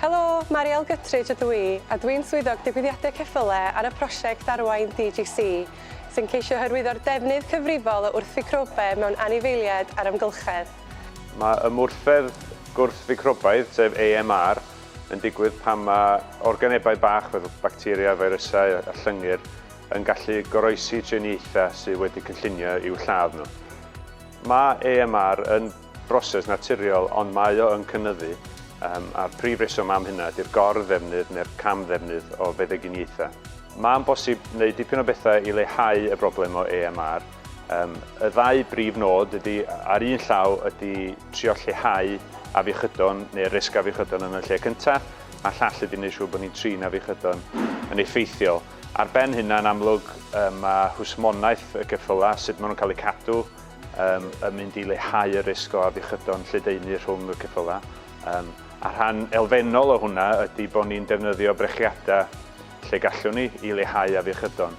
Helo, Mariel Guttridge ydw i, a dwi'n swyddog digwyddiadau ceffylau ar y prosiect Arwain DGC, sy'n ceisio hyrwyddo'r defnydd cyfrifol o wrthficrobau mewn anifeiliaid a'r amgylchedd. Mae ymwrthedd gwrthficrobaidd, sef AMR, yn digwydd pan mae organebau bach fel bacteria, feirysau a llyngyr yn gallu goroesi triniaethau sydd wedi cynllunio i'w lladd nhw. Mae AMR yn broses naturiol ond mae o yn cynyddu um, a'r prif reswm am hynna ydy'r gor-ddefnydd neu'r cam-ddefnydd o feddyginiaethau. Mae'n bosib wneud dipyn o bethau i leihau y broblem o AMR. Y ddau brif nod ydy, ar un llaw ydy trio lleihau afiechydon neu risg afiechydon yn y lle cyntaf, a llall ydy wneud siŵr bod ni'n trin afiechydon yn effeithiol. Ar ben hynna, yn amlwg, mae hwsmonaeth y ceffylau, sut maen nhw'n cael eu cadw, um, yn mynd i leihau y risg o afiechydon lledaenu rhwng y ceffylau. A rhan elfennol o hwnna ydy bod ni'n defnyddio brechiadau lle gallwn ni i leihau afiechydon.